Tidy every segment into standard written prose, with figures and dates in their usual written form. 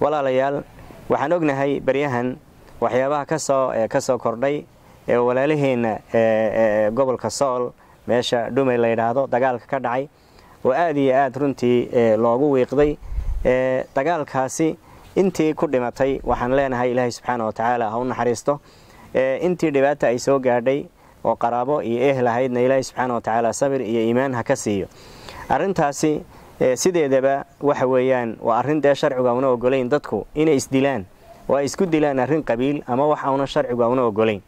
Walaalayaal, waxaan ognahay baryahan waxyaabaha kasoo kordhay ee walaalaheenna gobolka Sool, meesha Dhumay la yidhaahdo, dagaalka ka dhacay oo aada iyo aada runtii loogu wiiqday. Dagaalkaasi intii ku dhimatay waxaan leenahay Ilaahay subxaana wa tacaala ha u naxariisto, intii dhibaata ay soo gaadhay oo qaraabo iyo ehel ahaydna Ilaahay subxaana wa tacaala sabir iyo iimaan ha ka siiyo. Arrintaasi sideedaba waxa weeyaan waa arrin dee sharcigu auna ogolayn dadku inay isdilaan oo ay isku dilaan arrin qabiil ama wax auna sharcigu auna ogolayn.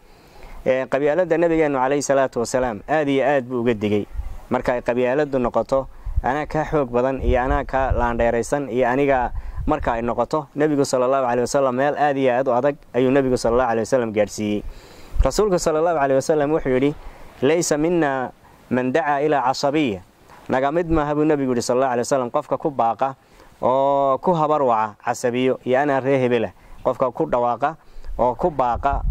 Qabyaaladda Nabigeenu calayhi salaatu wasalaam aada iyo aad buu uga digay. Marka ay qabyaaladdu noqoto anaa kaa xoog badan iyo anaa kaa laandheeraysan iyo aniga marka ay noqoto, Nebigu sala Allahu caleyhi wasalam meel aada iyo aad u adag ayuu Nebigu sala Allahu caleyhi wasalam gaadhsiiyey. Rasuulku sala Allahu caleyhi wasalam wuxuu yidhi: "Laysa mina man dacaa ilaa casabiya." Naga mid maaha buu Nebigu yidhi sal Allahu alay wasalam qofka ku baaqa oo ku habarwaca casabiyo iyo anaa ree hebelah. Qofka ku dhawaaqa oo ku baaqa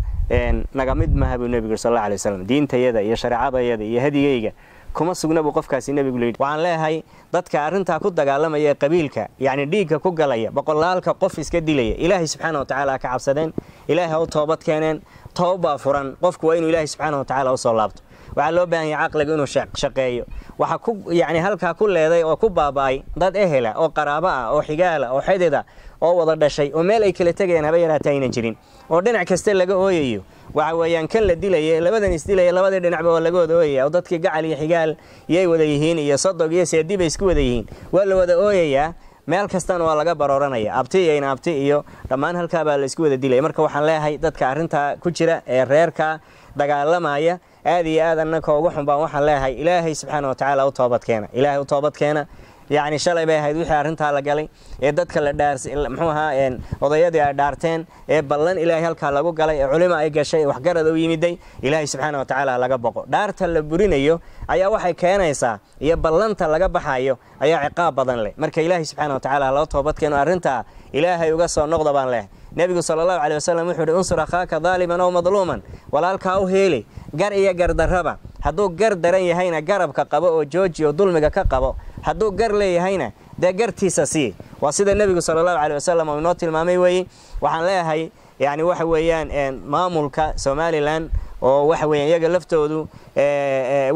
naga mid maaha buu Nebigu yidhi sal Allahu alay wasalam. Diintayada iyo shareecadayada iyo hadigayga kuma sugna buu qofkaasi Nebigu layidhi. Waxaan leeyahay dadka arrintaa ku dagaalamaya ee qabiilka, yacni dhiigga ku galaya, boqolaalka qof iska dilaya, Ilaahay subxaana wa tacaala ha ka cabsadeen, Ilaahay ha u toobad keeneen. Toob furan, qofku waa inuu Ilaahay subxaana wa tacaala usoo laabto. Waxaa loo baahan yahay caqliga inuu shaqeeyo. Waxa ku yacni halkaa ku leeday oo ku baaba'ay dad ehela oo qaraabo ah oo xigaala oo xidida oo wada dhashay oo meel ay kala tegayaan haba yaraata aynan jirin, oo dhinac kasta laga ooyayo. Waxa weeyaan kan la dilaya, labadan isdilaya, labadii dhinacba waa laga wada ooyaya, oo dadkii gacal iyo xigaal iyay wada yihiin iyo sodog iyo seedi bay isku wada yihiin. Waa la wada ooyayaa, meel kastana waa laga barooranaya, abti iyo inaabti iyo dhammaan halkaa baa la isku wada dilaya. Marka waxaan leeyahay dadka arrintaa ku jira ee reerka dagaalamaya, aad iyo aad annaka uga xun baan waxaan leeyahay Ilaahay subxaana wa tacaala u toobad keena, Ilaahay u toobad keena. Yacni shalay bay ahayd wixii arrintaa la galay ee dadka la dhaar, muxuu ahaa, odayadii ay dhaarteen ee ballan Ilaahay halkaa lagu galay ee culimo ay gashay ee waxgarad u yimiday. Ilaahay subxaana wa tacaala laga boqo. Dhaarta la burinayo ayaa waxay keenaysaa iyo ballanta laga baxayo ayaa ciqaab badan leh. Marka Ilaahay subxaana wa tacaala loo toobad keeno, arrintaa Ilaahay uga soo noqda baan leh. Nebigu sala Allahu caleyhi wasalam wuxuu uhi: "Unsur akhaaka daaliman ow madluuman." Walaalkaa u heeli gar iyo gardarraba. Hadduu gar daran yahayna garabka qabo oo jooji oo dulmiga ka qabo, hadduu gar leeyahayna dee gartiisa sii. Waa sida Nebigu sala Allahu caleyhi wasalam uu inoo tilmaamay weeye. Waxaan leeyahay yacni waxa weeyaan maamulka Somaliland oo waxa weeyaan iyaga laftoodu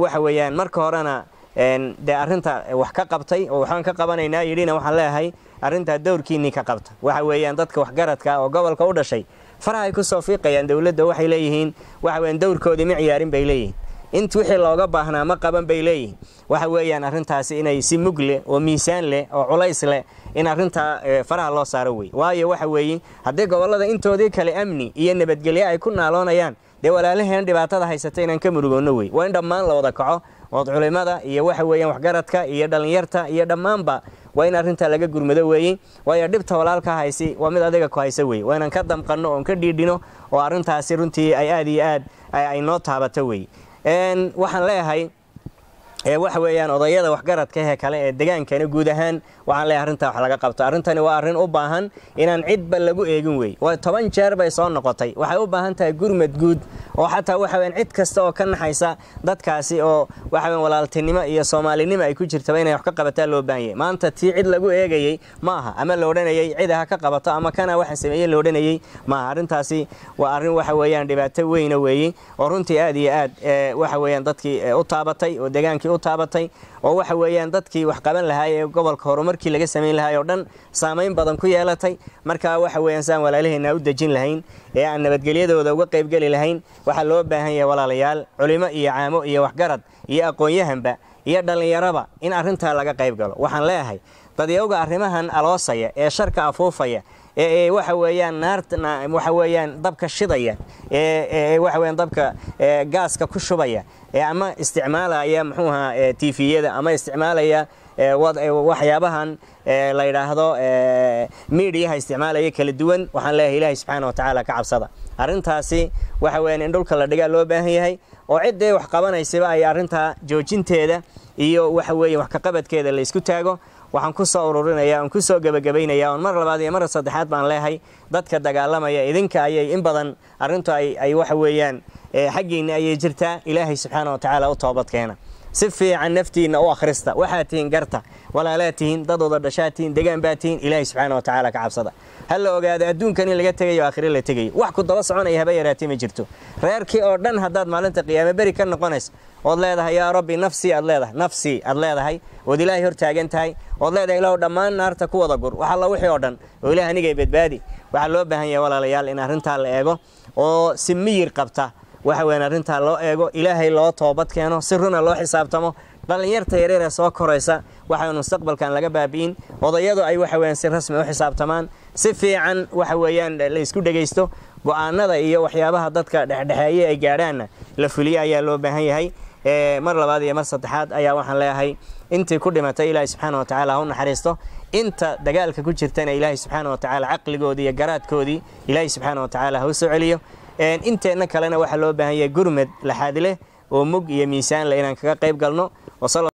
waxa weeyaan marka horena dee arrinta wax ka qabtay oo waxaan ka qabanaynaa yidhina, waxaan leeyahay arrintaa dowrkiinnii ka qabta. Waxa weeyaan dadka waxgaradka oo gobolka u dhashay faraha ay ku soo fiiqayaan dowladda. Waxay leeyihiin waxa weeyaan dowrkoodii ma ciyaarin bay leeyihiin, int wixii looga baahnaa ma qaban bay leeyihiin. Waxa weeyaan arrintaasi inay si mug leh oo miisaan leh oo culays leh in arrintaa faraha loo saaro wey. Waayo waxa weeye haddii gobollada intoodii kale amni iyo nabadgelyo ay ku naaloonayaan, dee walaalaheen dhibaatada haysata inaan ka murugoonno wey. Waa in dhammaan la wada kaco ood culimada iyo waxa weeyaan waxgaradka iyo dhallinyarta iyo dhammaanba waa in arrintaa laga gurmado weeye. Waayo dhibta walaalka haysi waa mid adiga ku haysa weye. Waa inaan ka damqanno oon ka dhiidhino oo arrintaasi runtii ay aada iyo aad ay noo taabato wey. Waxaan leeyahay waxa weeyaan odayada waxgaradka ee kale ee degaankana guud ahaan waxaan leeyahay arrintaa wax laga qabto. Arrintani waa arrin u baahan inaan cidba lagu eegin wey. Waa 10 jeer bay soo noqotay. Waxay u baahan tahay gurmad guud oo xataa waxa weeyaan cid kasta oo ka naxaysa dadkaasi oo waxa weeyaan walaaltinimo iyo Soomaalinimo ay ku jirtaba inay wax ka qabataa loo baahan yahay. Maanta tii cid lagu eegayey ma aha ama la odhanayay cid ha ka qabato ama kana waxa sameeyey la odhanayay ma aha. Arrintaasi waa arrin waxa weeyaan dhibaato weyna weeye oo runtii aad iyo aad waxa weeyaan dadkii u taabatay oo degaankii u taabatay oo waxa weeyaan dadkii wax qaban lahaa ee gobolka horumarkii laga samayn lahaa oo dhan saamayn badan ku yeelatay. Marka waxa weeyaan saan walaalaheena u dejin lahayn ee aan nabadgelyadooda uga qaybgeli lahayn, waxaa loo baahan yahay, walaalayaal, culimo iyo caamo iyo waxgarad iyo aqoon-yahanba iyo dhallinyaraba in arrintaa laga qayb galo. Waxaan leeyahay dadyowga arrimahan aloosaya ee sharka afuufaya ee waxa weeyaan naarta, waxa weeyaan dabka shidaya, ee waxa weeyaan dabka gaaska ku shubaya, ee ama isticmaalaya muxuu ahaa TV-yada ama isticmaalaya waxyaabahan la yidhaahdo miidiyaha isticmaalaya kala duwan, waxaan leeyahay Ilaahay subxaana wa tacaala ka cabsada. Arrintaasi waxa weeyaan in dhulka la dhigaa loo baahan yahay oo ciddii wax qabanaysaba ay arrintaa joojinteeda iyo waxa weeye wax ka qabadkeeda la isku taago. Waxaan ku soo ururinaya oon ku soo gebagabaynaya oon mar labaad iyo mar saddexaad baan leeyahay dadka dagaalamaya, idinka ayay in badan arrintu ay waxa weeyaan xaggiinna ayay jirtaa. Ilaahay subxaana wa tacaala u toobad keena. Si fiican naftiinna u akhrista, waxaad tihiin garta, walaalaad tihiin, dad wada dhashaad tihiin, degaan baad tihiin. Ilaahay subxaana wa tacaala ka cabsada. Ha la ogaado adduunkan in laga tegayo, aakhire la tegayo. Wax ku daba soconaya haba yaraatee ma jirto. Reerkii oo dhan haddaad maalinta qiyaame beri ka noqonayso ood leedahay yaa rabbi nafsii aad leedahay, nafsii aad leedahay, ood ilaahay hor taagan tahay, ood leedahay ilaahu dhammaan naarta ku wada gur, wax alla wixii oo dhan, oo ilaah anigay badbaadi. Waxaa loo baahan yahay walaalayaal in arrintaa la eego oo si miyir qabta waxa weeyaan arrintaa loo eego, ilaahay loo toobad keeno, si runa loo xisaabtamo. Dhallinyarta yaryar ee soo koraysa waxay mustaqbalkan laga baabi'in, odayadu ay waxa weeyaan si rasmi u xisaabtamaan, si fiican waxa weeyaan la isku dhegaysto, go'aanada iyo waxyaabaha dadka dhexdhexeeye ay gaadhaanna la fuliyo ayaa loo baahan yahay. Mar labaad iyo mar saddexaad ayaa waxaan leeyahay intii ku dhimatay ilaahay subxaana wa tacaala ha u naxariisto, inta dagaalka ku jirtana ilaahay subxaana wa tacaala caqligoodii iyo garaadkoodii ilaahay subxaana wa tacaala ha u soo celiyo. Inteenna kalena waxaa loo baahan yahay gurmed laxaad leh oo mug iyo miisaan leh inaan kaga qayb galno.